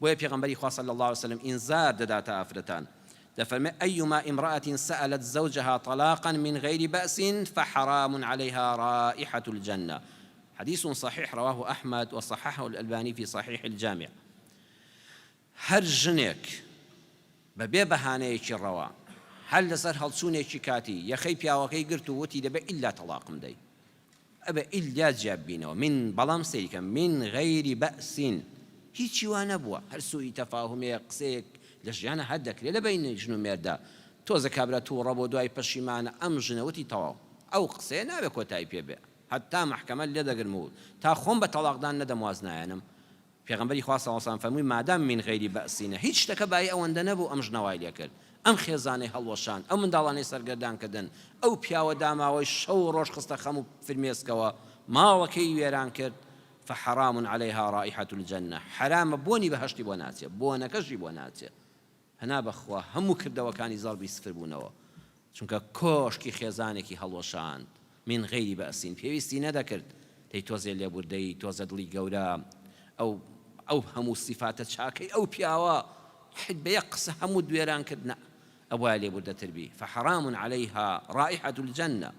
بۆیە پێغەمبەری خوا صلی اللە علیە وسلم ئینزار دەداتە ئافرەتان دەفەرمێ ایما امرأة سألت زوجها طلاقا من غیر بأس فحرام علیها رائحة الجنە حدیث صحیح رواه احمد وصححه الالبانی فی صحیح الجامع هەر ژنێک بەبێ بەهانەیەکی ڕەوا هەر لەسەر هەڵچوونێکی کاتی یەخەی پیاوەکەی گرت و وتی دەبێ ئیلا تەڵاقم دەی ئەبێ ئیلا جیا ببینەوە من بەڵام سەیری کە من غەیری بەئس هیچی وا نەبووە هەر سوئی تەفاهومێک قسەیەک لە ژیانا هەر دەکرێ لە بەینی ژن و مێردا تۆزە کابرا توڕە بۆ دوای پەشیمانە ئەم ژنە وتی تەواو ئەو قسەیە نابێ کۆتایی پێ بێ هەتا مەحکەمە لێ دەگرم و تا خۆم بە تەڵاقدان نەدەم واز نایەنم پێغەمبەری خوا صلی اللە علیە وسلم فەرمووی مادام من غیر بەئس هیچ شتەکە بایی ئەوەندە نەبوو ئەم ژنە وای لێکرد ئەم خێزانەی هەڵوەشاند ئەو منداڵانەی سەرگەردان کردن ئەو پیاوە داماوەی شەو و ڕۆژ خستە خەم و فرمێسکەوە ماڵەکەی وێران کرد فحرام علیها رائحە الجنە حەرامە بۆنی بەهەشتی بۆ ناچێ بۆنەکەشی بۆ ناچێ پەنا بەخوا هەموو کردەوەکانی زەڕبی سفر بوونەوە چونکە کۆشکی خێزانێکی هەڵوەشاند من غەیری بەئسین پێویستی نەدەکرد دەی تۆزێ لێبوردەیی تۆزە دڵی گەورە ئەو ئەو هەموو سیفاتە چاکەی ئەو پیاوە حت بە یەک قسە هەمووت وێران کرد نا ئەبوایە لێبوردەتر بی فحرام علیها رائحە الجنە.